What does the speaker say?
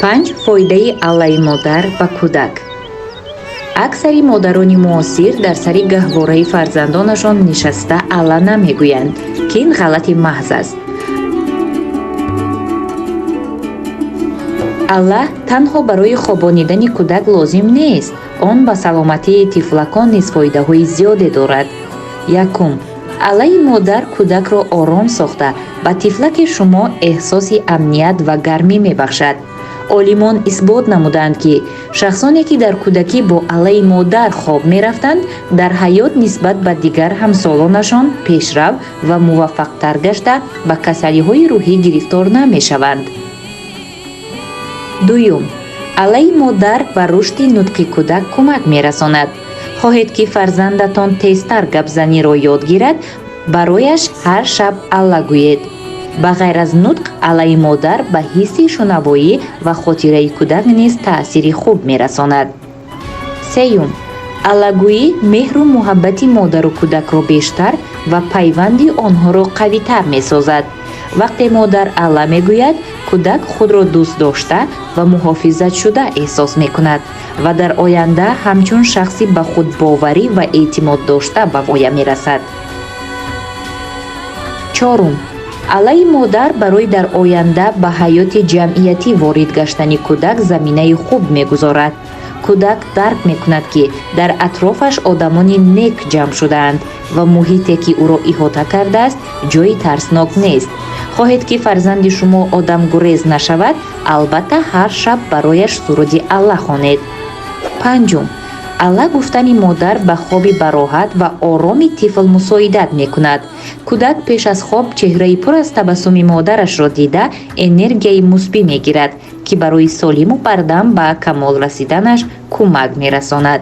Панҷ фоидаи аллаи модар ба кӯдак. Аксари модарони муосир дар сари гаҳвораи фарзандонашон нишаста алла намегӯянд, ки ин ғалати маҳз аст. Алла танҳо барои хобонидани кӯдак лозим нест, он ба саломатии тифлакон низ фоидаҳои зиёде дорад. Якум, аллаи модар кӯдакро ором сохта, ба тифлаки шумо эҳсоси амният ва гармӣ мебахшад. Олимон исбот намуданд, ки шахсоне, ки дар кӯдакӣ бо аллаи модар хоб мерафтанд, дар ҳаёт нисбат ба дигар ҳамсолонашон пешрав ва муваффақтар гашта, ба касалиҳои рӯҳӣ гирифтор намешаванд. Дуюм, аллаи модар ба рушди нутқи кӯдак кӯмак мерасонад. Хоҳед, ки фарзандатон тезтар гапзаниро ёд гирад, барояш ҳар шаб алла гӯед. Ба ғайр аз нутқ, аллаи модар ба ҳисси шунавоӣ ва хотираи кӯдак низ таъсири хуб мерасонад. Сеюм, аллагӯӣ меҳру муҳаббати модару кӯдакро бештар ва пайванди онҳоро қавитар месозад. Вақте модар алла мегӯяд, кӯдак худро дӯстдошта ва муҳофизатшуда эҳсос мекунад ва дар оянда ҳамчун шахси ба худбоварӣ ва эътимоддошта ба воя мерасад. Чорум, аллаи модар барои дар оянда ба ҳаёти ҷамъиятӣ ворид гаштани кӯдак заминаи хуб мегузорад. Кӯдак дарк мекунад, ки дар атрофаш одамони нек ҷамъ шудаанд ва муҳите, ки ӯро иҳота кардааст, ҷойи тарснок нест. Хоҳед, ки фарзанди шумо одамгурез нашавад, албатта, ҳар шаб барояш суруди алла хонед. Панҷум, алла гуфтани модар ба хоби бароҳат ва ороми тифл мусоидат мекунад. Кӯдак пеш аз хоб чеҳраи пур аз табассуми модарашро дида, энергияи мусбӣ мегирад, ки барои солиму бардам ба камол расиданаш кӯмак мерасонад.